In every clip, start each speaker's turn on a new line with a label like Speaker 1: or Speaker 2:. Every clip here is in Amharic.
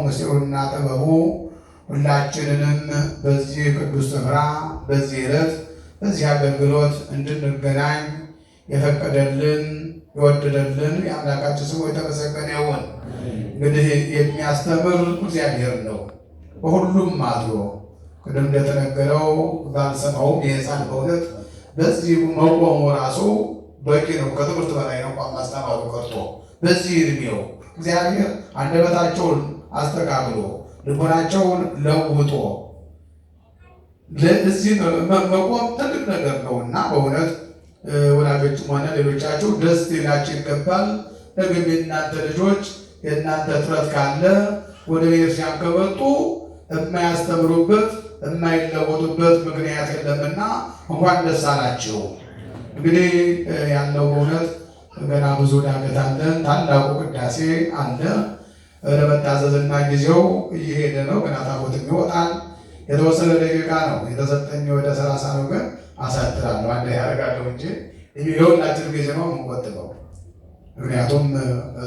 Speaker 1: ምስጢሩና ጥበቡ ሁላችንንም በዚህ ቅዱስ ስፍራ በዚህ ዕለት በዚህ አገልግሎት እንድንገናኝ የፈቀደልን የወደደልን የአምላካችን ስሙ የተመሰገነ ይሁን። እንግዲህ የሚያስተምር እግዚአብሔር ነው፣ በሁሉም አድሮ ቅድም እንደተነገረው ባልሰማውም የሕፃን በእውነት በዚህ መቆሙ ራሱ በቂ ነው። ከትምህርት በላይ ነው እንኳን ማስተማሩ ቀርቶ በዚህ እድሜው እግዚአብሔር አንደበታቸውን አስተካክሎ ልቦናቸውን ለውጦ ለዚህ መቆም ትልቅ ነገር ነውና በእውነት ወላጆችም ሆነ ሌሎቻችሁ ደስ ሊላችሁ ይገባል። ነገም የእናንተ ልጆች የእናንተ ጥረት ካለ ወደ ቤተክርስቲያን ከመጡ የማያስተምሩበት የማይለወጡበት ምክንያት የለምና እንኳን ደስ አላችሁ። እንግዲህ ያለው በእውነት ገና ብዙ ዳገት አለን። ታላቁ ቅዳሴ አለ። ለመታዘዝና ጊዜው እየሄደ ነው። ገና ታቦትም ይወጣል። የተወሰነ ደቂቃ ነው የተሰጠኝ፣ ወደ 30 ነው፣ ግን አሳጥራለሁ። አንድ ያደርጋለሁ እንጂ የሁላችን ጊዜ ነው የምንቆጥበው፣ ምክንያቱም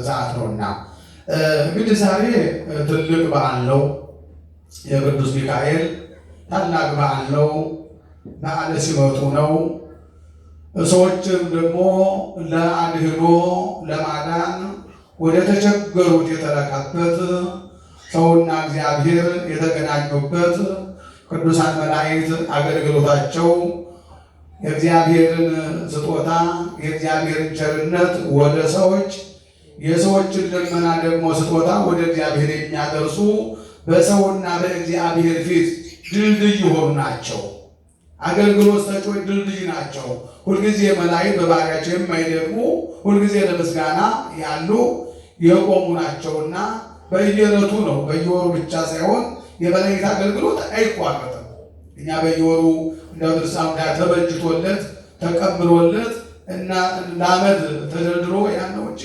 Speaker 1: ሰዓት ነውና። እንግዲህ ዛሬ ትልቅ በዓል ነው። የቅዱስ ሚካኤል ታላቅ በዓል ነው። በዓለ ሲመቱ ነው። ሰዎችም ደግሞ ለአድህኖ ለማዳን ወደ ተቸገሩት የተላከበት ሰውና እግዚአብሔር የተገናኙበት ቅዱሳን መላእክት አገልግሎታቸው የእግዚአብሔርን ስጦታ የእግዚአብሔርን ቸርነት ወደ ሰዎች የሰዎችን ልመና ደግሞ ስጦታ ወደ እግዚአብሔር የሚያደርሱ በሰውና በእግዚአብሔር ፊት ድልድይ የሆኑ ናቸው። አገልግሎት ሰጪዎች ድልድይ ናቸው። ሁልጊዜ መላእክት በባህሪያቸው የማይደክሙ ሁልጊዜ ለምስጋና ያሉ የቆሙ ናቸውና በየዕለቱ ነው፣ በየወሩ ብቻ ሳይሆን የመላእክት አገልግሎት አይቋረጥም። እኛ በየወሩ እንደ ድርሳም ጋር ተበጅቶለት ተቀምሮለት እና ለዓመት ተደርድሮ ያለው እንጂ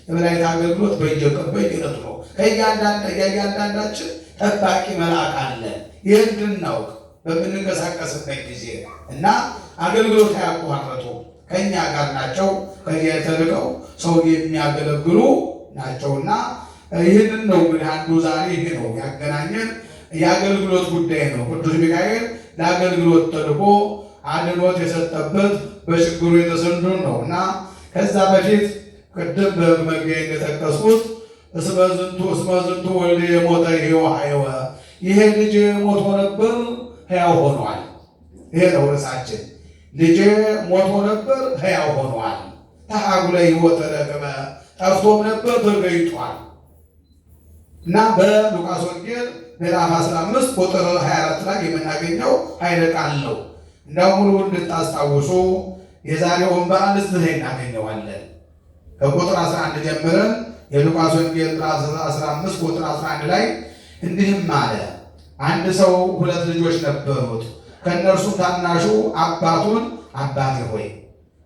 Speaker 1: የመላእክት አገልግሎት በየቀን በየዕለቱ ነው። ከእያንዳንዳችን ጠባቂ መልአክ አለ። ይህን እንድናውቅ በምንንቀሳቀስበት ጊዜ እና አገልግሎት አያቋርጡ ከእኛ ጋር ናቸው። ከዚያ የተልቀው ሰው የሚያገለግሉ ናቸውና ይህንን ነው እንግዲህ አንዱ ዛሬ ይሄ ነው ያገናኘን የአገልግሎት ጉዳይ ነው። ቅዱስ ሚካኤል ለአገልግሎት ተልኮ አድኖት የሰጠበት በችግሩ የተሰንዱን ነው እና ከዛ በፊት ቅድም በመግቢያ እንደጠቀስኩት እስመ ዝንቱ ወልድ የሞተ ሕያው ይሄ ልጅ ሞቶ ነበር ሕያው ሆኗል። ይሄ ነው ርዕሳችን። ልጄ ሞቶ ነበር ሕያው ሆኗል። ተሐጉለ ሕይወተ ረግመ ጠፍቶም ነበር ተገኝቷል። እና በሉቃስ ወንጌል ምዕራፍ 15 ቁጥር 24 ላይ የምናገኘው ኃይለ ቃል ነው። እንዳው ሙሉ እንድታስታውሱ የዛሬውን በዓል እዚህ ላይ እናገኘዋለን። ከቁጥር 11 ጀምረን የሉቃስ ወንጌል ምዕራፍ 15 ቁጥር 11 ላይ እንዲህም አለ። አንድ ሰው ሁለት ልጆች ነበሩት። ከእነርሱም ታናሹ አባቱን አባቴ ሆይ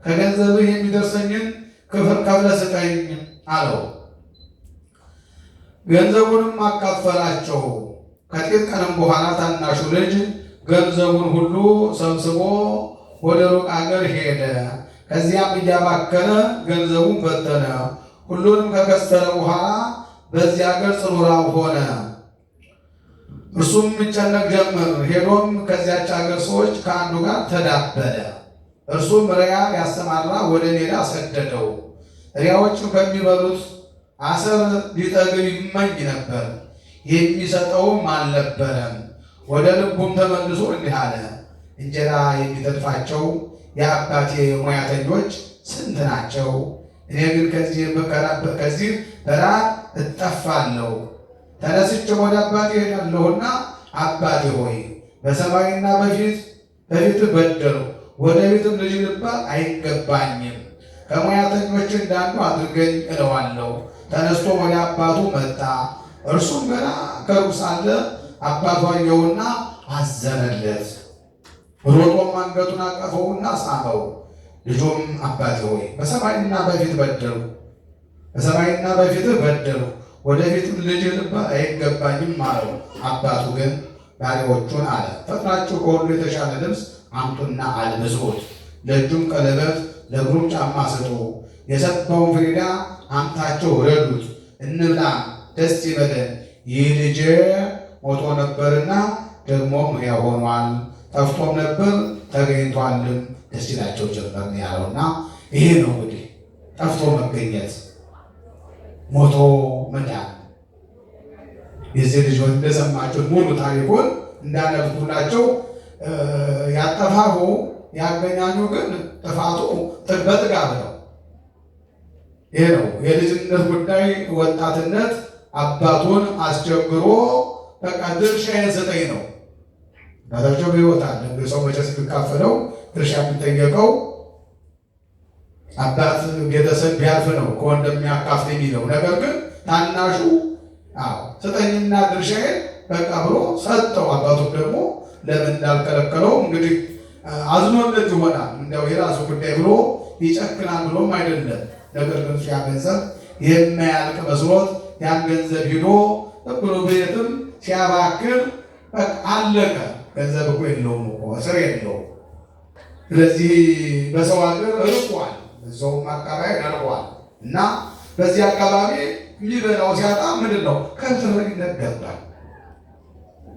Speaker 1: ከገንዘብህ የሚደርሰኝን ከፍለህ ስጠኝ አለው። ገንዘቡንም አካፈላቸው። ከጥቂት ቀንም በኋላ ታናሹ ልጅ ገንዘቡን ሁሉ ሰብስቦ ወደ ሩቅ አገር ሄደ። ከዚያም እያባከነ ገንዘቡን በተነ። ሁሉንም ከከሰረ በኋላ በዚያ አገር ጽኑ ራብ ሆነ። እርሱም ይጨነቅ ጀመር። ሄዶም ከዚያች አገር ሰዎች ከአንዱ ጋር ተዳበለ። እርሱም እሪያ ያሰማራ ወደ ሜዳ ሰደደው። እሪያዎችም ከሚበሉት አሰር ሊጠግብ ይመኝ ነበር፣ የሚሰጠውም አልነበረም። ወደ ልቡም ተመልሶ እንዲህ አለ፣ እንጀራ የሚተርፋቸው የአባቴ ሙያተኞች ስንት ናቸው? እኔ ግን ከዚህ በራብ እጠፋለሁ። ተነስቼ ወደ አባቴ እሄዳለሁና አባቴ ሆይ በሰማይና በፊትህ በደልሁ፣ ወደ ቤትም ልጅ ልባል አይገባኝም። ከሙያተኞች እንዳንዱ አድርገኝ እለዋለሁ። ተነስቶ ወደ አባቱ መጣ። እርሱም ገና ከሩቅ ሳለ አባቱ አየውና አዘነለት። ሮጦም አንገቱን አቀፈውና ሳመው። ልጁም አባቴ ሆይ በሰማይና በፊት በደልሁ፣ በሰማይና በፊትህ በደልሁ፣ ወደፊትም ልጅ ልባል አይገባኝም አለው። አባቱ ግን ባሪያዎቹን አለ፣ ፈጥናችሁ ከሁሉ የተሻለ ልብስ አምጡና አልብሱት፣ ለእጁም ቀለበት ለእግሩም ጫማ ስጡ። የሰባውን ፍሪዳ አምታችሁ ረዱት፣ እንብላ፣ ደስ ይበለን። ይህ ልጄ ሞቶ ነበርና ደግሞም ሕያው ሆኗል፣ ጠፍቶም ነበር ተገኝቷልም፣ ደስ ይላቸው ጀመር ነው ያለውና ይሄ ነው እንግዲህ ጠፍቶ መገኘት፣ ሞቶ መዳን። የዚህ ልጅ እንደሰማችሁት ሙሉ ታሪኩን እንዳነብኩላቸው ያጠፋፉ ያገኛኙ ግን ጥፋቱ በጥጋብ ነው። ይሄ ነው የልጅነት ጉዳይ። ወጣትነት አባቱን አስቸግሮ በቃ ድርሻዬን ስጠኝ ነው። አባታቸው በሕይወት አለ። እንግዲህ ሰው መቼስ የሚካፈለው ድርሻ የሚጠየቀው አባት ቤተሰብ ቢያልፍ ነው ከወንድም የሚያካፍል የሚለው። ነገር ግን ታናሹ አዎ ስጠኝና ድርሻዬን በቃ ብሎ ሰጠው። አባቱም ደግሞ ለምን እንዳልከለከለው እንግዲህ አዝኖለት ይሆናል። እንዲያው የራሱ ጉዳይ ብሎ ይጨክናል ብሎም አይደለም። ነገር ግን ያ ገንዘብ የማያልቅ መስሎት ያን ገንዘብ ሂዶ ብሎ ቤትም ሲያባክን በቃ አለቀ። ገንዘብ እኮ የለውም እኮ እስር የለውም። ስለዚህ በሰው ሀገር ርቋል፣ እዛውም አካባቢ ርቋል እና በዚህ አካባቢ የሚበላው ሲያጣ ምንድን ነው ከብት እረኝነት ገባ፣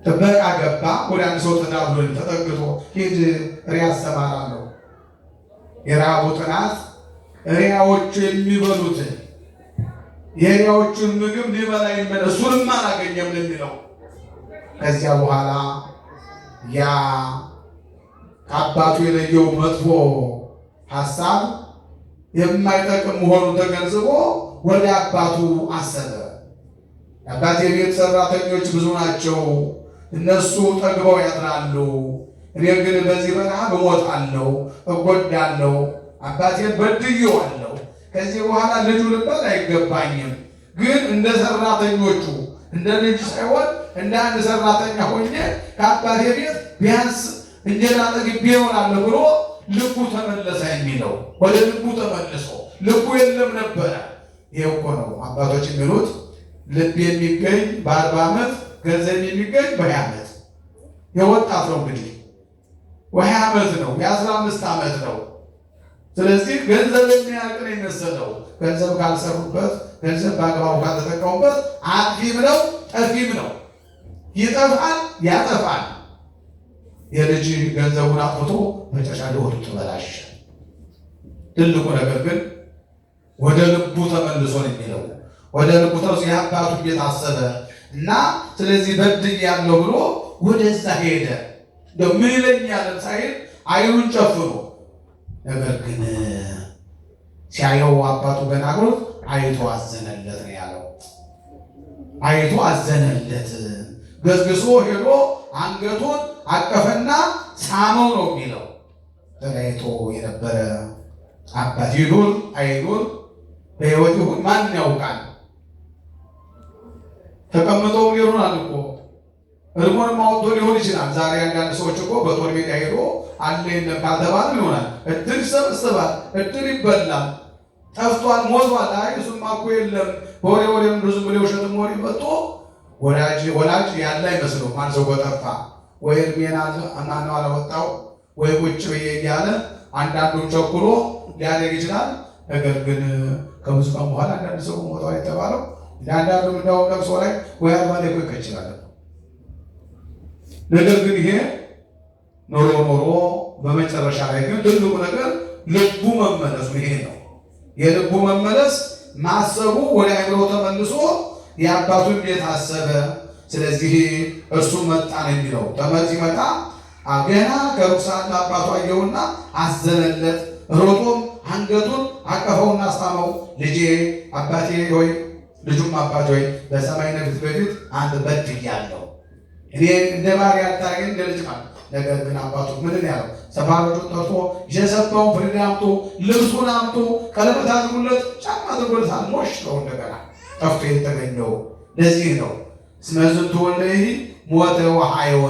Speaker 1: ጥበቃ ገባ። ወደ አንድ ሰው ተዳብሎ ተጠግቶ ሂድ እሪያ አሰማራለሁ። የረሃቡ ጥናት እሪያዎቹ የሚበሉትን የእሪያዎቹን ምግብ ሊበላ ይመለ እሱንም አላገኘም ነው የሚለው። ከዚያ በኋላ ያ ከአባቱ የለየው መጥፎ ሀሳብ የማይጠቅም መሆኑን ተገንዝቦ ወደ አባቱ አሰበ። አባቴ የቤት ሰራተኞች ብዙ ናቸው፣ እነሱ ጠግበው ያድራሉ፣ እኔ ግን በዚህ በረሃብ እሞታለሁ፣ እጎዳለሁ፣ አባቴን በድዬዋለሁ። ከዚህ በኋላ ልጁ ልባል አይገባኝም። ግን እንደ ሰራተኞቹ እንደ ልጅ ሳይሆን እንደ አንድ ሰራተኛ ሆኜ ከአባቴ ቤት ቢያንስ እንጀራ ጠግቤ እሆናለሁ ብሎ ልቡ ተመለሰ የሚለው ወደ ልቡ ተመልሶ ልቡ የለም ነበረ። ይሄ እኮ ነው አባቶች የሚሉት ልብ የሚገኝ በ40 ዓመት ገንዘብ የሚገኝ በ20 ዓመት። የወጣት ነው እንግዲህ 20 ዓመት ነው የ15 ዓመት ነው። ስለዚህ ገንዘብ የሚያልቅ ነው የመሰለው። ገንዘብ ካልሰሩበት፣ ገንዘብ በአግባቡ ካልተጠቀሙበት አጥፊም ነው ጠፊም ነው። ይጠፋል፣ ያጠፋል። የልጅ ገንዘቡን አጥፍቶ መጨረሻ ሕይወቱ ተበላሸ። ትልቁ ነገር ግን ወደ ልቡ ተመልሶ ነው የሚለው። ወደ ልቡ ተመልሶ የአባቱ ቤት አሰበ እና ስለዚህ በድያለሁ ብሎ ወደዛ ሄደ። እንደው ምን ይለኛል ሳይል አይኑን ጨፍኖ፣ ነገር ግን ሲያየው አባቱ ገና አግሮት አይቶ አዘነለት ነው ያለው። አይቶ አዘነለት። ገዝግሶ ሄዶ አንገቱን አቀፈና ሳመው ነው የሚለው። ተለያይቶ የነበረ አባት ይኑር አይኑር በሕይወት ይሁን ማን ያውቃል? ተቀምጦ ሊሆናል እኮ እርሙንም አውጥቶ ሊሆን ይችላል። ዛሬ አንዳንድ ሰዎች እኮ በጦር ሜዳ ሄዶ አለ የለም ካልተባለ ይሆናል። እድር ይሰበሰባል፣ እድር ይበላል። ጠፍቷል፣ ሞቷል፣ አይ እሱማ እኮ የለም በወሬ ወሬም ብዙ ብሎ ውሸትም ወሬ መጥቶ ወላጅ ወላጅ ያለ አይመስለውም። አንድ ሰው ከጠፋ ወይ እድሜን ማነው አላወጣው ወይ ቁጭ ብዬ እያለ አንዳንዱን ቸኩሎ ሊያደርግ ይችላል። ነገር ግን ከብዙ ቀን በኋላ አንዳንድ ሰው ሞቷል የተባለው አንዳንዱ እንደውም ለቅሶ ላይ ወይ 40 ላይ እኮ ይችላል። ነገር ግን ይሄ ኖሮ ኖሮ በመጨረሻ ላይ ግን ትልቁ ነገር ልቡ መመለሱ ይሄ ነው። የልቡ መመለስ ማሰቡ ወደ አእምሮ ተመልሶ የአባቱን ቤት አሰበ። ስለዚህ እርሱ መጣ ነው የሚለው። ሲመጣ ገና ከሩቅ ሳለ አባቱ አየውና አዘነለት። ሮጦም አንገቱን አቀፈውና አስታመው። ልጄ አባቴ ሆይ ልጁም አባቴ ሆይ በሰማይ ፊት በፊት አንተ በድያለሁ፣ እኔ እንደ ባሪያ አታርገኝ እንደ ልጅ ማለት። ነገር ግን አባቱ ምንድን ያለው? ሰፋሮቹን ጠርቶ የሰባውን ፍሪዳ አምጡ፣ ልብሱን አምጡ፣ ቀለበት አድርጉለት፣ ጫማ አድርጉለት፣ ሞሽረው እንደገና ጠፍቶ የተገኘው ለዚህ ነው። እስመ ዝንቱ ወልደይሂ ሞተ ወሐይወ፣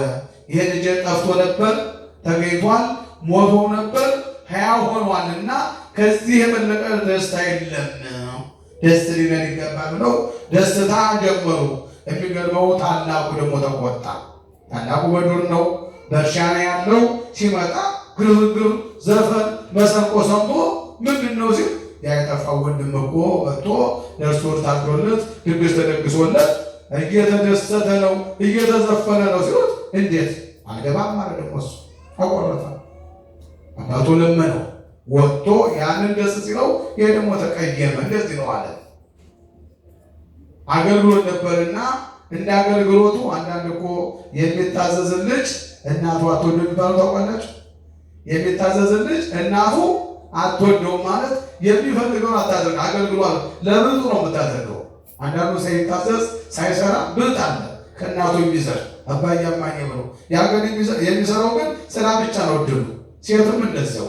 Speaker 1: ይሄ ልጄ ጠፍቶ ነበር ተገኝቷል፣ ሞቶ ነበር ሕያው ሆኗልና ከዚህ የበለጠ ደስታ የለም፣ ደስ ሊለን ይገባል ብለው ደስታ ጀመሩ። የሚገርመው ታላቁ ደግሞ ተቆጣ። ታላቁ በዱር ነው በእርሻ ነው ያለው። ሲመጣ ግርግር፣ ዘፈን፣ መሰንቆ ሰምቶ ምንድን ነው ሲል ያ የጠፋው ወንድም እኮ መጥቶ ለእርሱ ታርዶለት ድግስ ተደግሶለት እየተደሰተ ነው፣ እየተዘፈነ ነው ሲሉት እንዴት አልገባም አለ። ደግሞ እሱ አቆረጠ። አባቱ ለመነው ወጥቶ ያንን ደስ ሲለው ይሄ ደግሞ ተቀየመ። እንደዚህ ነው አለ። አገልግሎት ነበርና እንደ አገልግሎቱ አንዳንድ እኮ የሚታዘዝን ልጅ እናቱ አትወደው የሚባለው ታውቃላችሁ። የሚታዘዝን ልጅ እናቱ አትወደውም ማለት የሚፈልገውን አታደርግ። አገልግሏል ለብልጡ ነው የምታደርገው። አንዳንዱ ሳይታዘዝ ሳይሰራ ብልጥ አለ ከእናቱ የሚሰር አባዬ አማዬ ብሎ ያ ግን የሚሰራው ግን ስራ ብቻ ነው እድሉ። ሴቱም እንደዚያው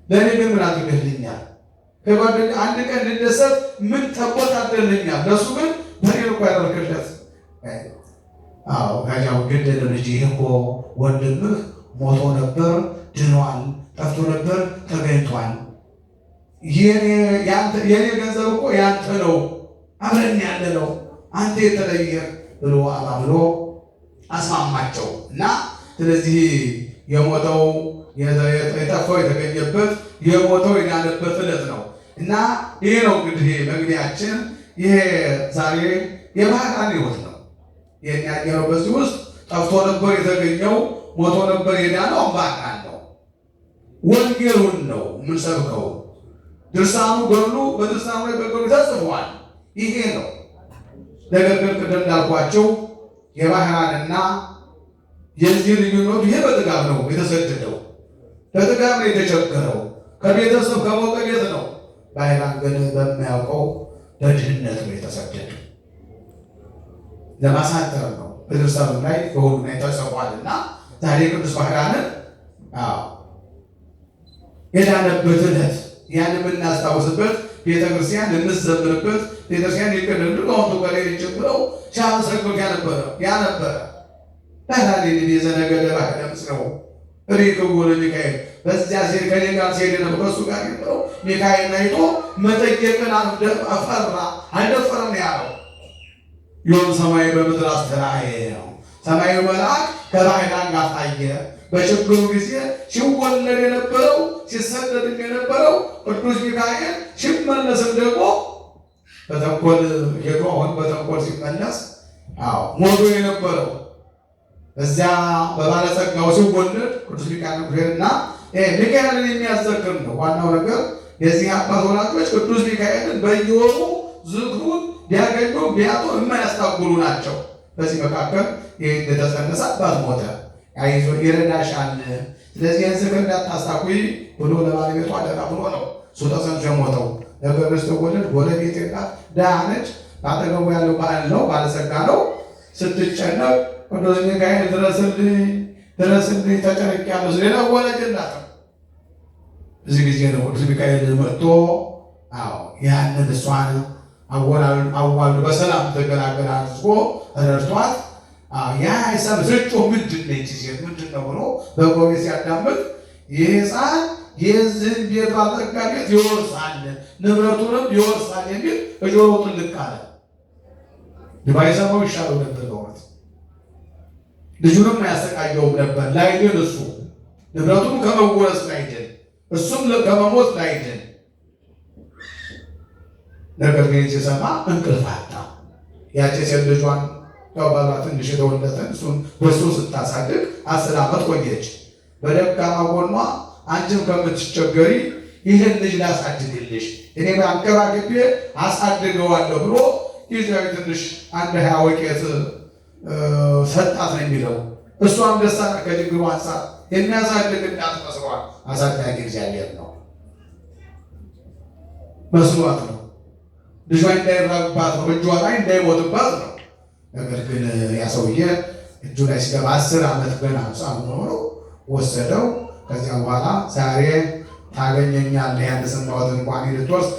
Speaker 1: ለእኔ ግን ምን አድርገህልኛል? ከጓደኛ አንድ ቀን እንድደሰት ምን ጠቦት አድርገህልኛል? ለእሱ ግን በኔ እኮ ያደርግለት። አዎ ከዚያው ግድ ልጅ ይህ እኮ ወንድምህ ሞቶ ነበር ድኗል፣ ጠፍቶ ነበር ተገኝቷል። የኔ ገንዘብ እኮ ያንተ ነው፣ አብረን ያለ ነው፣ አንተ የተለየ ብሎ አባብሎ አስማማቸው እና ስለዚህ የሞተው የጠፋው የተገኘበት የሞተው የዳነበት ዕለት ነው እና ይሄ ነው እንግዲህ መግቢያችን። ይሄ ዛሬ የባህራን ሕይወት ነው የሚያገኘው። በዚህ ውስጥ ጠፍቶ ነበር የተገኘው፣ ሞቶ ነበር የዳነው ባህራን ነው። ወንጌሉን ነው የምንሰብከው። ድርሳኑ ገድሉ በድርሳኑ ላይ በገድሉ ተጽፏል። ይሄ ነው። ነገር ግን ቅድም እንዳልኳቸው የባህራንና የዚህ ልዩነቱ ይሄ በጥጋብ ነው የተሰደደው፣ በጥጋብ ነው የተቸገረው፣ ከቤተሰብ ከሞቀ ቤት ነው። ባህራን ግን በማያውቀው በድህነት ነው የተሰደደው። ለማሳጠር ነው በድርሳኑ ላይ በሁሉ ላይ ተጽፏልና ዛሬ ቅዱስ ባህራንን የዳነበት ዕለት ያን የምናስታውስበት ቤተክርስቲያን የምትዘምርበት ቤተክርስቲያን ይቀደሉ ሊቃውንቱ ከሌሊት ጀምረው ሲያመሰግኑት ያነበረ ባህራን የዘነገደ ባህረ ምስለው ሪክቡ ለሚካኤል በዚያ ሲሄድ ከኔ ጋር ሲሄድ ነበር ከእሱ ጋር የነበረው ሚካኤል አይቶ መጠየቅን ፈራ፣ አልደፈረም ያለው። ዮም ሰማይ በምድር አስተርአየ ነው። ሰማያዊ መልአክ ከባህራን ጋር ታየ። በችግሩ ጊዜ ሲወለድ የነበረው ሲሰደድም የነበረው ቅዱስ ሚካኤል ሲመለስም ደግሞ በተንኮል ሄዶ አሁን በተንኮል ሲመለስ አዎ ሞቶ የነበረው እዚያ በባለጸጋው ሲወለድ ቅዱስ ሚካኤልና ሚካኤልን የሚያዘክር ነው። ዋናው ነገር የዚህ አባት ወላጆች ቅዱስ ሚካኤልን በየወሩ ዝክሩን ቢያገኙ ቢያጡ የማያስታጉሉ ናቸው። በዚህ መካከል ይህ እንደተጸነሰ አባት ሞተ። አይዞ ይረዳሻል፣ ስለዚህ ይህን ዝክር እንዳታስታጉይ ብሎ ለባለቤቱ አደራ ብሎ ነው እሱ ተጸንሶ የሞተው። ነገር ግን ስትወለድ ጎረቤት የላት ድሃ ነች። በአጠገቡ ያለው ባል ነው፣ ባለጸጋ ነው። ስትጨነቅ ቅዱስ ሚካኤል ድረስልኝ፣ ድረስልኝ ተጨንቄያለሁ፣ ሌላ ወላጅ የላትም። እዚህ ጊዜ ነው ቅዱስ ሚካኤል መጥቶ አዎ ያንን እሷን አዋልዶ በሰላም ተገላገል አድርጎ ረድቷት። ያ ሰም ስጮህ ምንድን ነው ይቺ ሴት ምንድን ነው ብሎ በጎቤ ሲያዳምጥ ይህ ሕፃን የዚህን ቤት ባለጠጋ ቤት ይወርሳል፣ ንብረቱንም ይወርሳል የሚል እጆሮው ጥልቅ አለ። ባይሰማው ይሻለው ነበር በእውነት ልጁንም አያሰቃየውም ነበር። ላይድን እሱ ንብረቱም ከመወረስ ላይድን እሱም ከመሞት ላይድን። ነገር ግን ሲሰማ እንቅልፍ አጣ። ያቺ ሴት ልጇን ያው ባሏ ትንሽ የተወለደን እሱን በእሱ ስታሳድግ 10 ዓመት ቆየች። በደካማ ጎኗ አንቺም ከምትቸገሪ ይህን ልጅ ላሳድግልሽ እኔ አንከባክቤ አሳድገዋለሁ ብሎ ጊዜያዊ ትንሽ አንድ 20 ወቄት ሰጣት ነው የሚለው። እሷም ደስታ ከችግሩ አንጻር የሚያሳድግ እናት መስሏት፣ አሳዳጊ እግዚአብሔር ነው መስሏት ነው። ልጇ እንዳይራብባት ነው፣ እጇ ላይ እንዳይሞትባት ነው። ነገር ግን ያ ሰውዬ እጁ ላይ ሲገባ 10 ዓመት ገና ሕፃን ሆኖ ነው ወሰደው። ከዚያ በኋላ ዛሬ ታገኘኛለህ ያን ሰማሁት እንኳን ልትወርስ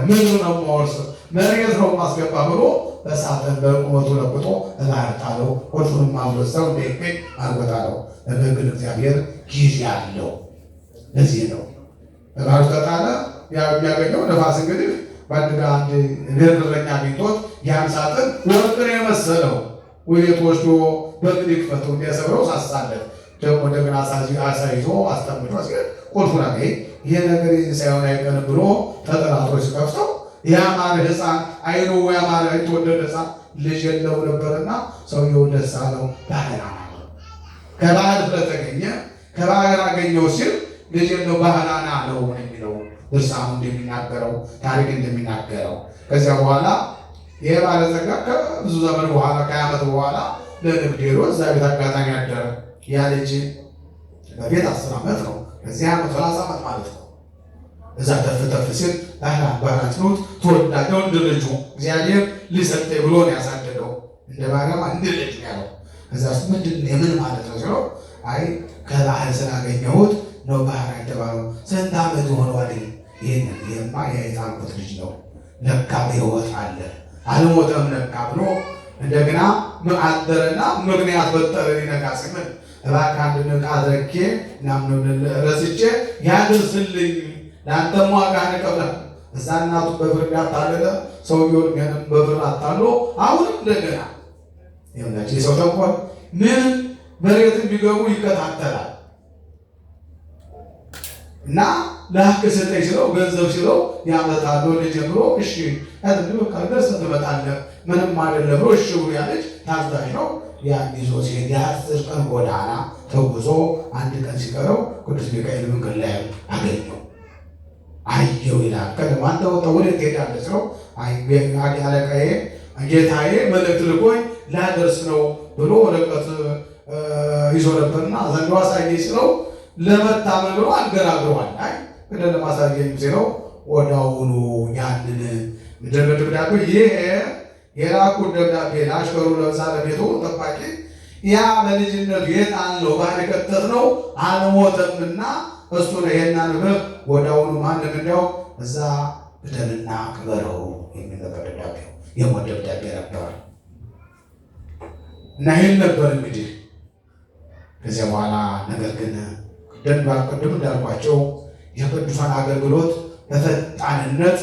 Speaker 1: ምድር ነው የማወርስ መሬት ነው የማስገባ ብሎ በሳጥን በቁመቱ ለብጦ እባር ጣለው። ቁልፉንም አልወሰው እንዳይገኝ አድርጎታለው። ነገር ግን እግዚአብሔር ጊዜ አለው። ለዚህ ነው እባር ተጣለ። ያው የሚያገኘው ነፋስ እንግዲህ በአንድ ጋር አንድ እረኛ አግኝቶት ያን ሳጥን ወርቅ ነው የመሰለው ወዴት ወስዶ በምን ይክፈተው እንዲያሰብረው ሳሳለት። ደግሞ እንደገና አሳይዞ አስጠምዶ ሲሄድ ቁልፉን አገኘ። ይሄ ነገር ሳይሆን አይቀርም ብሎ ተጠራጥሮ ሲከፍተው ያማረ ሕፃን አይኑ ያማረ የተወደደ ሕፃን ልጅ የለው ነበርና ሰውየው ደስ አለው። ባህራን አለው። ከባህር ስለተገኘ ከባህር አገኘው ሲል ልጅ የለው ባህራን አለው የሚለው ድርሳኑ እንደሚናገረው ታሪክ እንደሚናገረው። ከዚያ በኋላ ይህ ባለጸጋ ከብዙ ዘመን በኋላ ከ20 ዓመት በኋላ ለንግድ ሄዶ እዛ ቤት አጋጣሚ ያደረ። ያ ልጅ በቤት 10 ዓመት ነው። ከዚህ ዓመት 30 ዓመት ማለት ነው። እዛ ተፍ ተፍ ሲል ባህራን ባህራን ሲሉት ተወዳጅ ወንድ ልጁ እግዚአብሔር ሊሰጠኝ ብሎ ነው ያሳደገው። እንደ ባሪያማ እንደ ልጅ ነው ያለው። ከዛ እሱ ምንድን የምን ማለት ነው ሲለው አይ ከባህር ስላገኘሁት ነው ባህር የተባለው። ስንት ዓመት ሆነዋል? ይህንን ይህማ የጣልኩት ልጅ ነው ለካ በሕይወት አለ አልሞተም ለካ ብሎ እንደገና አደረና ምክንያት ፈጠረ። ሊነጋ ሲል እባክህ አንድ ዕቃ አድርጌ ምናምን ረስቼ ያድርስልኝ ለአንተም ዋጋህን እከፍልሃለሁ። እዛ እናቱ በብር እንዳታለለ ሰውየውን ገንም በብር አታሎ አሁንም እንደገና ይኸውላችሁ የሰው ተንኮል ምንም መሬትን ቢገቡ ይከታተላል። እና ላክ ስጠኝ ሲለው ገንዘብ ሲለው ያመጣል። ልጅ ብሎ እሺ በቃ ደርሰህ ትመጣለህ ምንም አይደለም ብሎ እሺ ብሎ ያ ልጅ ታዛዥ ነው። ያን ይዞ ሲሄድ የ10 ቀን ጎዳና ተጉዞ አንድ ቀን ሲቀረው ቅዱስ ሚካኤል መንገድ ላይ አገኘው። አየው ይላል። ከደሞ አንተ ወጣ ወዴት ትሄዳለህ ሲለው አለቃዬ ጌታዬ መልእክት ልኮኝ ላደርስ ነው ብሎ ወረቀት ይዞ ነበርና ዘንዶ አሳየኝ ሲለው ለመታመን ብሎ አንገራግሯል። አይ ወደ ለማሳየኝ ሲለው ወዲያውኑ ያንን ምንድን ነው ደብዳቤ ይሄ የላኩት ደብዳቤ ለአሽከሩ ለዛ ለቤቱ ጠባቂ ያ በልጅነቱ የጣልነው ባህር የከተትነው አልሞተምና እሱ ነው ይሄን አንብበህ ወዲያውኑ ማንም እንዲያው እዛ ግደልና ቅበረው የሚል ነበር ደብዳቤው። የሞት ደብዳቤ ነበር እና ይህን ነበር እንግዲህ። ከዚያ በኋላ ነገር ግን ቅድም እንዳልኳቸው የቅዱሳን አገልግሎት በፈጣንነት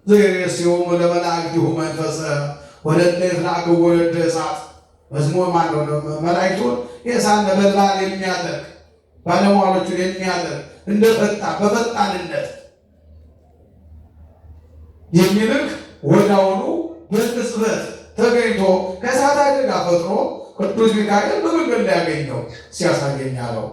Speaker 1: ዘይሬስዮሙ ለመላእክቲሁ መንፈሰ ወለለ ይትናገው ወለደ እሳት መዝሙር ማነው መላእክቱን የእሳት ነበልባል የሚያደርግ ባለሟሎቹን የሚያደርግ እንደ ፈጣን በፈጣንነት የሚልክ ወዲያውኑ በቅጽበት ተገኝቶ ከእሳት አደጋ ፈጥሮ ቅዱስ ሚካኤል በመንገድ ላይ ያገኘው ሲያሳየኝ አለው።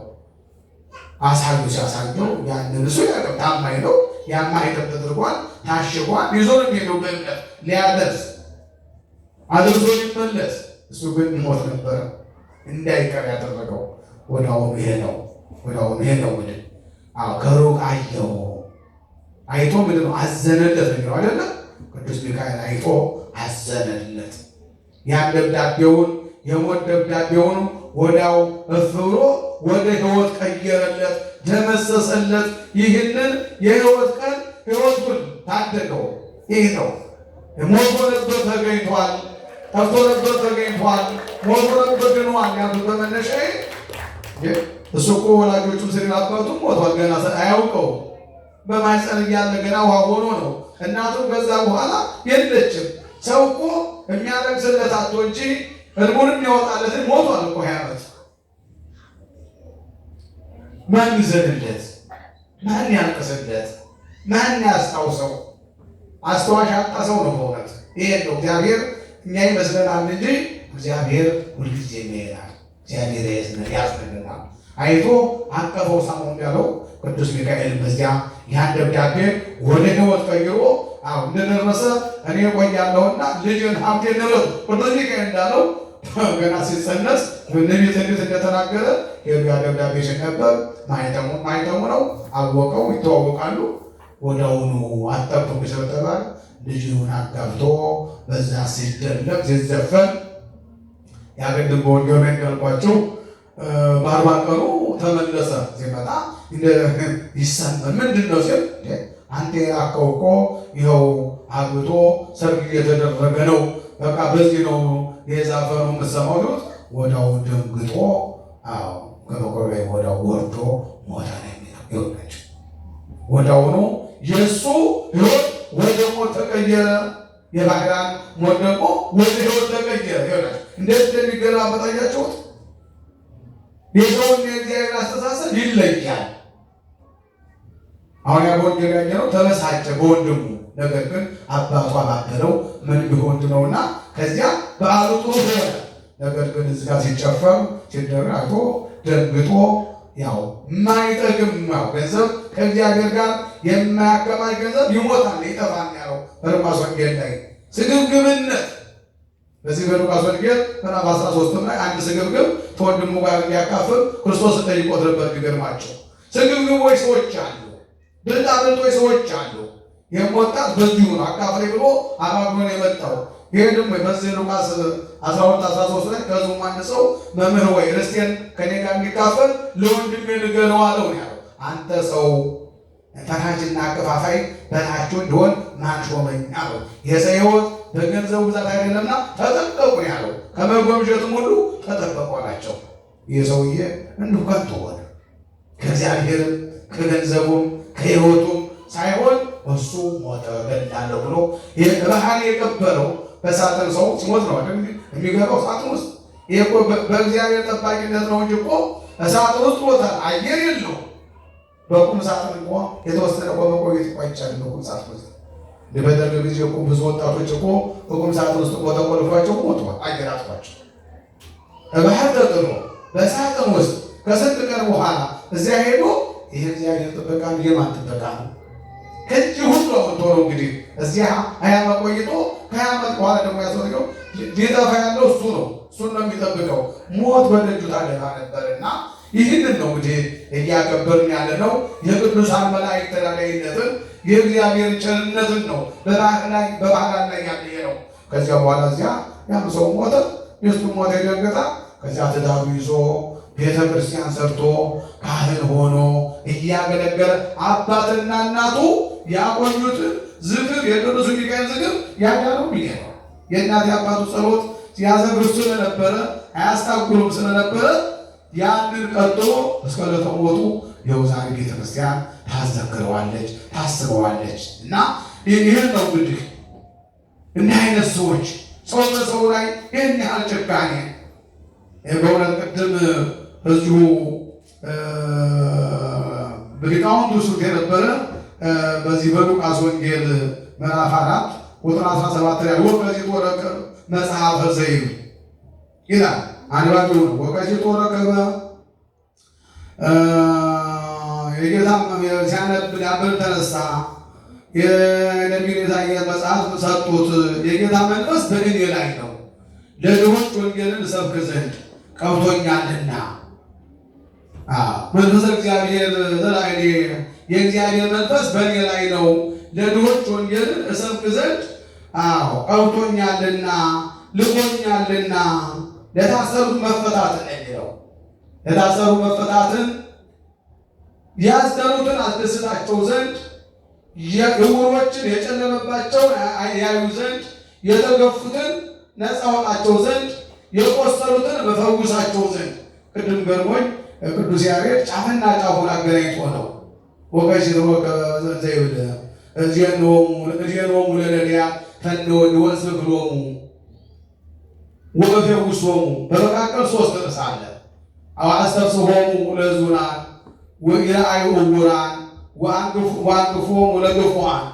Speaker 1: አሳዩ ሲያሳየው ያንን እሱ ያውቅም ታማኝ ነው። ያማ ማኅተም ተደርጓል፣ ታሽጓል። ይዞ ነው የሚሄደው በእምነት ሊያደርስ አድርሶ ሊመለስ። እሱ ግን ሞት ነበረ እንዳይቀር ያደረገው ወዲያውኑ ይሄ ነው። ወዲያውኑ ይሄ ነው እንግዲህ። አዎ ከሩቅ አየው። አይቶ ምንድን ነው አዘነለት ነው የሚለው አይደለም። ቅዱስ ሚካኤል አይቶ አዘነለት። ያን ደብዳቤውን የሞት ደብዳቤውን ወዲያው እፍ ብሎ ወደ ሕይወት ቀየረለት፣ ደመሰሰለት። ይህንን የሕይወት ቀን ሕይወቱን ታደገው። ይህ ነው ሞቶ ነበር ተገኝቷል፣ ጠፍቶ ነበር ተገኝቷል፣ ሞቶ ነበር ድኗል ያሉት በመነሻዬ እሱ እኮ ወላጆቹም ስለ አባቱም ሞቷል፣ ገና አያውቀው በማህፀን እያለ ገና ውሃ ሆኖ ነው። እናቱም ከዛ በኋላ የለችም። ሰው እኮ የሚያለቅስለት አጥቶ እንጂ እልሙን የሚያወጣለትን ሞቷል እኮ 20 ዓመት። ማን ይዘንለት? ማን ያልቅስለት? ማን ያስታውሰው? አስታዋሽ ያጣ ሰው ነው በእውነት። ይሄ ነው እግዚአብሔር እኛ ይመስለናል እንጂ እግዚአብሔር ሁልጊዜ ይሄዳል። እግዚአብሔር ያዝንልናል። አይቶ አቀፈው ሳሙን ያለው ቅዱስ ሚካኤል በዚያ ያን ደብዳቤ ወደ ሕይወት ቀይሮ አዎ እንደደረሰ እኔ ቆያለሁና ልጅን ሀብቴ ንብረት ቅዱስ ሚካኤል እንዳለው ገና ሲጸነስ ነቢይ ትንቢት እንደተናገረ ሄዱ። ያ ደብዳቤ ሲነበብ ማኅተሙ ማኅተሙ ነው አወቀው፣ ይተዋወቃሉ። ወዲያውኑ አጠብቁ ስለተባለ ልጁን አጋብቶ በዛ ሲደለቅ ሲዘፈን ያገድም በወንጌሉ ላይ እንዳልኳቸው በ40 ቀኑ ተመለሰ። ሲመጣ ይሰማል። ምንድን ነው ሲል አንተ የላከው እኮ ይኸው አግብቶ ሰርግ እየተደረገ ነው። በቃ በዚህ ነው የዛፈኑ የምትሰማው ሲሉት ወዲያው ደንግጦ አዎ ከበቅሎ ላይ ወዲያው ወርዶ ሞተ ነው የሚለው። ይኸውላችሁ ወዲያውኑ የእሱ ሕይወት ወደ ሞት ተቀየረ። የባህራን ሞት ደግሞ ወደ ሕይወት ተቀየረ። ይኸውላችሁ እንዴት እንደሚገላበጥ አያችሁት? የሰውን የእግዚአብሔር አስተሳሰብ ይለያል። አሁን ያ በወንጌል ያየነው ተበሳጨ በወንድሙ። ነገር ግን አባቱ አባበለው ምን ቢሆን ነውና ከዚያ በዓሉ ጥሩ ሆነ። ነገር ግን እዚህ ጋር ሲጨፈር ሲደረግ አይቶ ደንግጦ ያው የማይጠቅም ነው ገንዘብ ከእግዚአብሔር ጋር የማያከማች ገንዘብ ይሞታል፣ ይጠፋል ያለው በሉቃስ ወንጌል ላይ ስግብግብነት። በዚህ በሉቃስ ወንጌል ምዕራፍ 13 ላይ አንድ ስግብግብ ከወንድሙ ጋር እንዲያካፍል ክርስቶስ ጠይቆት ነበር። ቢገርማቸው ስግብግቦች ሰዎች አሉ፣ ብልጣብልጦች ሰዎች አሉ። ይህም ወጣት በዚሁ ነው አካፍለኝ ብሎ አባብሎን የመጣው። ይህ ደግሞ በዚህ ሉቃስ 12 13 ላይ ከሕዝቡ አንድ ሰው መምህር ወይ ርስቴን ከኔ ጋር እንዲካፈል ለወንድሜ ንገረው አለው ነው ያለው። አንተ ሰው ፈራጅና አከፋፋይ በላችሁ እንዲሆን ማን ሾመኝ አለው። የሰው ሕይወት በገንዘቡ ብዛት አይደለምና ተጠንቀቁ ነው ያለው። ከመጎምጀትም ሁሉ ተጠበቁ አላቸው። ይህ ሰውዬ እንዲሁ ከንቱ ሆነ። ከእግዚአብሔርም ከገንዘቡም ከሕይወቱም ሳይሆን እሱ ሞተ ገድላለሁ ብሎ ባህል የቀበረው በሳጥን ሰው ሲሞት ነው አይደል የሚገባው ሳጥን ውስጥ። ይሄ እኮ በእግዚአብሔር ጠባቂነት ነው እንጂ እኮ ሳጥን ውስጥ ሞታል፣ አየር የለውም። በቁም ሳጥን እንኳ የተወሰነ እኮ መቆየት እኮ አይቻልም። በቁም ሳጥን ውስጥ በደርግ ጊዜ እኮ ብዙ ወጣቶች እኮ በቁም ሳጥን ውስጥ እኮ ተቆልፏቸው ሞተዋል፣ አየር አጥፏቸው። ባህር ተጥሎ በሳጥን ውስጥ ከስንት ቀን በኋላ እዚያ ሄዶ ይሄ እግዚአብሔር ጥበቃ ነው፣ የማን ጥበቃ ነው? ከዚህ ሁሉ አውጥቶ ነው እንግዲህ እዚያ 20 ዓመት ቆይቶ ከ20 ዓመት በኋላ ደግሞ ያስወልገው ሊጠፋ ያለው እሱ ነው። እሱን ነው የሚጠብቀው። ሞት በደጁ ታገባ ነበርና ይህንን ነው እንግዲህ እያከበርን ያለ ነው። የቅዱሳን መላእክት ተራዳኢነትን የእግዚአብሔር ቸርነትን ነው በባህር ላይ በባህር ላይ ያለ ነው። ከዚያ በኋላ እዚያ ያም ሰው ሞተ፣ ሚስቱ ሞተ ደንግጣ። ከዚያ ትዳሩ ይዞ ቤተ ክርስቲያን ሰርቶ ካህን ሆኖ እያገለገለ አባትና እናቱ ያቆዩትን ዝክር የቅዱስ ሚካኤል ዝክር ያዳነው ሚካኤል ነው። የእናት የአባቱ ጸሎት ያዘክሩ ስለነበረ አያስታጉሉም ስለነበረ ያንን ቀጥሎ እስከ ዕለተ ሞቱ ይኸው ዛሬ ቤተ ክርስቲያን ታዘክረዋለች፣ ታስበዋለች። እና ይህን ነው እንግዲህ እንዲህ አይነት ሰዎች ሰው በሰው ላይ ይህን ያህል ጭካኔ በእውነት ቅድም እዚሁ በሊቃውንቱ ሱት የነበረ በዚህ በሉቃስ ወንጌል ምዕራፍ 4 ቁጥር 17 ላይ ወከዚት ወረከበ መጽሐፈ ዘይብ ይላል። አንባቢው ነው። ወከዚት ወረከበ የጌታ ሲያነብ ሊያንብብ ተነሳ። የነቢዩን ኢሳይያስ መጽሐፍ ሰጡት። የጌታ መንፈስ በእኔ ላይ ነው፣ ለድሆች ወንጌልን እሰብክ ዘንድ ቀብቶኛልና። መንፈስ እግዚአብሔር ዘላይኔ የእግዚአብሔር መንፈስ በእኔ ላይ ነው፣ ለድሆች ወንጌልን እሰብክ ዘንድ አዎ ቀብቶኛልና ልኮኛልና፣ ለታሰሩት መፈታትን የሚለው ለታሰሩ መፈታትን፣ ያዘኑትን አስደስታቸው ዘንድ፣ ዕውሮችን የጨለመባቸውን ያዩ ዘንድ፣ የተገፉትን ነፃ አወጣቸው ዘንድ፣ የቆሰሉትን መፈውሳቸው ዘንድ። ቅድም ገርሞኝ ቅዱስ ያሬድ ጫፍና ጫፉን አገናኝቶ ነው ወከዚት ዘይብል እዜኖሙ ለነቢያ ፈነወኒ ወእስክሎሙ ወእፌውሶሙ። በመካከል ሶስት ርዕስ አለ። አስተፍስሆሙ ለሕዙናን ወኢረአዩ ዕውራን ወአንግፎሙ ለግፉዓን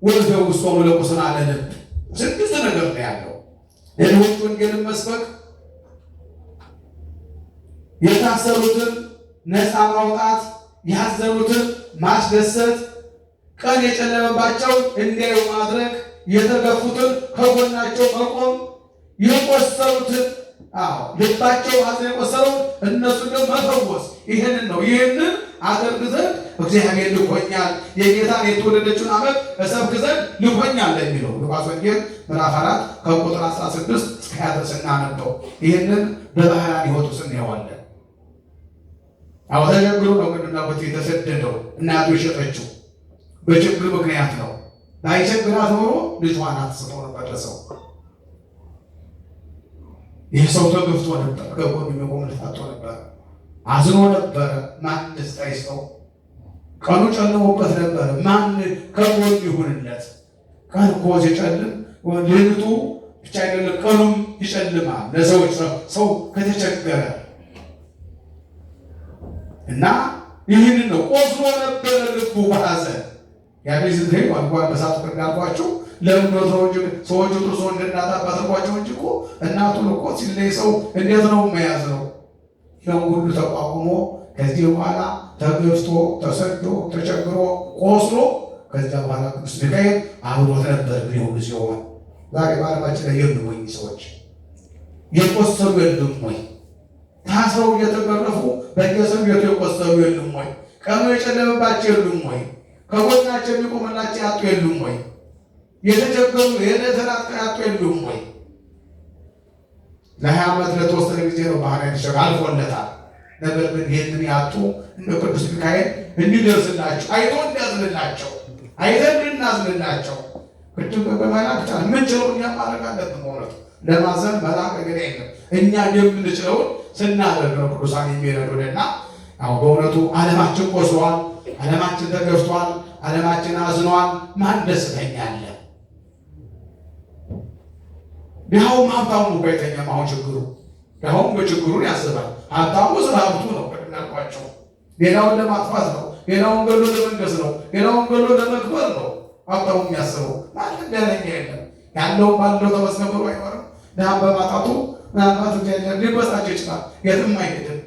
Speaker 1: ወእፌውሶሙ ለቁስላነ ልብ። ስድስት ነገር ነው ያለው። ለድሆች ወንጌልን መስበክ፣ የታሰሩትን ነፃ ማውጣት፣ ያዘኑትን ማስደሰት፣ ቀን የጨለመባቸው እንዲያዩ ማድረግ፣ የተገፉትን ከጎናቸው መቆም፣ የቆሰሉትን አዎ ልባቸው ሐዘን የቆሰለውን እነሱን ደግሞ መፈወስ። ይህንን ነው ይህንን አደርግ ዘንድ እግዚአብሔር ልኮኛል፣ የጌታን የተወለደችውን ዓመት እሰብክ ዘንድ ልኮኛል የሚለው ሉቃስ ወንጌል ምዕራፍ 4 ከቁጥር 16 እስከ 20 ድረስ እናነበው። ይህንን በባህራን ሕይወቱ ስናየዋለን። አዎ ተቸግሮ ነው ቅድም እንዳልኩት የተሰደደው፣ እናቱ የሸጠችው በችግር ምክንያት ነው። ባይቸግራት ኖሮ ልጇን አትስጠው ነበር ለሰው። ይህ ሰው ተገፍቶ ነበር፣ ከጎኑ የሚቆምለት አጥቶ ነበር፣ አዝኖ ነበረ። ማን ደስታ ይስጠው? ቀኑ ጨልሞበት ነበረ። ማን ከጎኑ ይሁንለት? ቀን እኮ ሲጨልም ሌሊቱ ብቻ አይደለም ቀኑም ይጨልማል ለሰዎች ሰው ከተቸገረ እና ይህንን ነው ቆስሎ ነበረ ልቡ በሐዘን። ያቤዝ እንኳን በሳት እንዳልኳችሁ ለምዶት ነው እንጂ ሰዎቹ ጥሩ ሰው እንደ እናት አባት አድርጓቸው እንጂ እኮ እናቱን እኮ ሲለይ ሰው እንዴት ነው መያዝ ነው? ይህን ሁሉ ተቋቁሞ ከዚህ በኋላ ተገፍቶ ተሰዶ ተቸግሮ ቆስሎ ከዚያ በኋላ ቅዱስ ሚካኤል አብሮት ነበር። ግን ሁሉ ሲሆን ዛሬ በዓለማችን ላይ የሉም ወይ ሰዎች? የቆሰሉ የሉም ወይ? ታስረው እየተገረፉ በየእስር ቤቱ የቆሰሉ የሉም ወይ? ቀኑ የጨለመባቸው የሉም ወይ? ከጎናቸው የሚቆምላቸው ያጡ የሉም ወይ? የተቸገሩ የዕለት ያጡ የሉም ወይ? ለ20 ዓመት ለተወሰነ ጊዜ ነው ባህር የተሸገ አልፎለታል። ነገር ግን ይህንን ያጡ እንደ ቅዱስ ሚካኤል እንዲደርስላቸው አይቶ እንዲያዝንላቸው አይተን እንድናዝንላቸው ቅድም በመላክ ቻል ምንችለው እኛ ማድረግ አለብን። በእውነቱ ለማዘን መላክ ነገር የለም። እኛ የምንችለውን ስናደርግ ነው ቅዱሳን የሚረዱንና አዎ በእውነቱ ዓለማችን ቆስሏል። ዓለማችን ተገፍቷል። ዓለማችን አዝኗል። ማን ደስተኛ አለ? ድሃውም ሀብታሙ እኮ አይተኛም። አሁን ችግሩ ድሃውም በችግሩን ያስባል፣ ሀብታሙ ስለ ሀብቱ ነው። ቅድም እንዳልኳቸው ሌላውን ለማጥፋት ነው። ሌላውን ገሎ ለመንገስ ነው። ሌላውን ገሎ ለመክበር ነው ሀብታሙ የሚያስበው። ማንም ደህነኛ የለም። ያለውን ባለው ተመስገን ብሎ አይኖርም። ድሃም በማጣቱ ምናልባት እግዚአብሔር ሊበሳጭ ይችላል። የትም አይሄድም።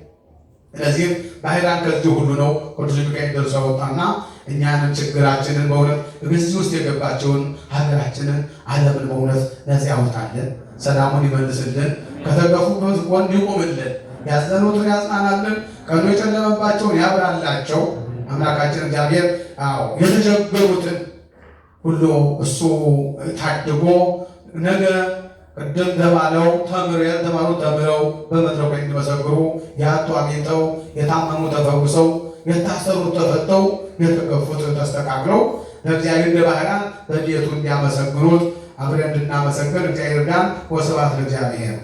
Speaker 1: ስለዚህም ባህራን ከዚህ ሁሉ ነው ቅዱስ ሚካኤል ደርሶ ያወጣና እኛንም ችግራችንን በእውነት በዚህ ውስጥ የገባቸውን ሀገራችንን ዓለምን በእውነት ነፃ ያወጣልን፣ ሰላሙን ይመልስልን፣ ከተገፉበት ጎን ይቁምልን፣ ያዘኑትን ያጽናናልን፣ ቀኑ የጨለመባቸውን ያብራላቸው። አምላካችን እግዚአብሔር አዎ የተቸገሩትን ሁሉ እሱ ታድጎ ነገ ቅድም ተባለው ተምረው ያልተማሩ ተምረው በመድረኩ እንዲመሰክሩ ያጡ አግኝተው የታመሙ ተፈውሰው የታሰሩት ተፈተው የተገፉት ተስተካክለው ለእግዚአብሔር ለባህራን በቤቱ እንዲያመሰግኑት አብረን እንድናመሰግን እግዚአብሔር ይርዳን። ወስብሐት ለእግዚአብሔር።